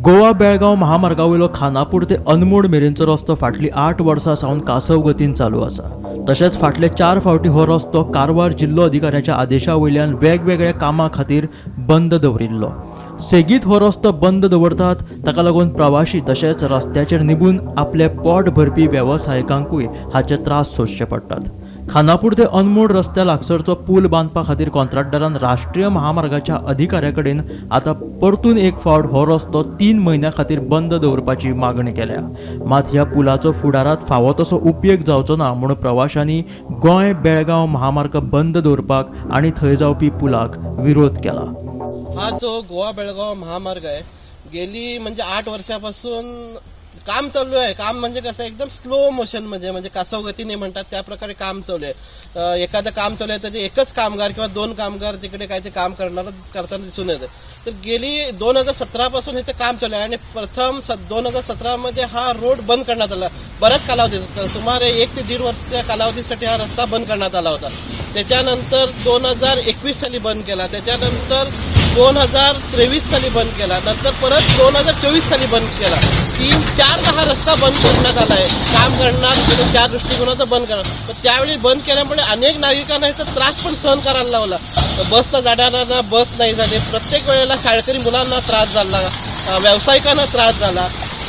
गोवा बेळगांव महामार्गा वयलो खानापूर ते अनमोड मेरेनचो रस्तो फाटलीं 8 वर्सां सावन कासव गतीन चालू आसा. तशेंच फाटले 4 फावटी हो रस्तो कारवार जिल्लो अधिकाऱ्याच्या आदेशा वयल्यान वेगवेगळ्या कामां खातीर बंद दवरिल्लो. सेगीत हो रस्तो बंद दवरतात, ताका लागून प्रवाशी तशेंच रस्त्याचेर निबून आपले पोट भरपी वेवसायिकांकूय हाचे त्रास सोंसचे पडटात. खानापूर ते अनमोड रस्त्या लागसरचो पूल बांदपा खातीर कॉन्ट्रॅक्टरान राष्ट्रीय महामार्गाच्या अधिकाऱ्या कडेन आतां परतून एक फावट हो रस्तो 3 म्हयन्यां खातीर बंद दवरपाची मागणी केल्या. मात ह्या पुलाचो फुडारांत फावो तसो उपेग जावचो ना म्हूण प्रवाशांनी गोंय बेळगांव महामार्ग बंद दवरपाक आनी थंय जावपी पुलाक विरोध केला. हा जो गोवा बेळगाव महामार्ग आहे, गेली म्हणजे 8 वर्षापासून काम चालू आहे. काम म्हणजे कसं एकदम स्लो मोशन मध्ये, म्हणजे कासव गतीने म्हणतात त्या प्रकारे काम चालू आहे. एखादं काम चालू आहे तर एकच कामगार किंवा 2 कामगार तिकडे काय ते काम करताना दिसून येतं. तर गेली 2017 पासून ह्याचं काम चालू आहे आणि प्रथम 2017 मध्ये हा रोड बंद करण्यात आला. बऱ्याच कालावधी, सुमारे 1 ते 1.5 वर्षाच्या कालावधीसाठी हा रस्ता बंद करण्यात आला होता. त्याच्यानंतर 2021 साली बंद केला, त्याच्यानंतर 2023 साली बंद केला, नंतर परत 2024 साली बंद केला. 3-4 हा रस्ता बंद करण्यात आला आहे. काम करणार त्या दृष्टिकोनाचं बंद करणार, पण त्यावेळी बंद केल्यामुळे अनेक नागरिकांना याचा त्रास पण सहन करायला लावला. बसला जाणाऱ्यांना बस नाही झाली, प्रत्येक वेळेला शाळकरी मुलांना त्रास झाला, व्यावसायिकांना त्रास झाला.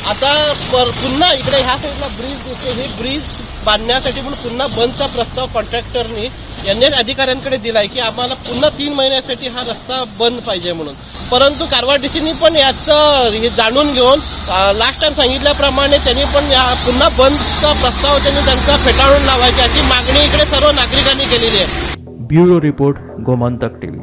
आता पुन्हा इकडे ह्या साईडला ब्रिज दिसते, ही ब्रिज बांधण्यासाठी म्हणून पुन्हा बंदचा प्रस्ताव कॉन्ट्रॅक्टरनी यांनीच अधिकाऱ्यांकडे दिलाय की आम्हाला पुन्हा 3 महिन्यासाठी हा रस्ता बंद पाहिजे म्हणून. परंतु कारवार डीसीनी पण याचं हे जाणून घेऊन लास्ट टाइम सांगितल्याप्रमाणे त्यांनी पण या पुन्हा बंदचा प्रस्ताव त्यांनी त्यांचा फेटाळून लावायची अशी मागणी इकडे सर्व नागरिकांनी केलेली आहे. Bureau report, Gomantak TV.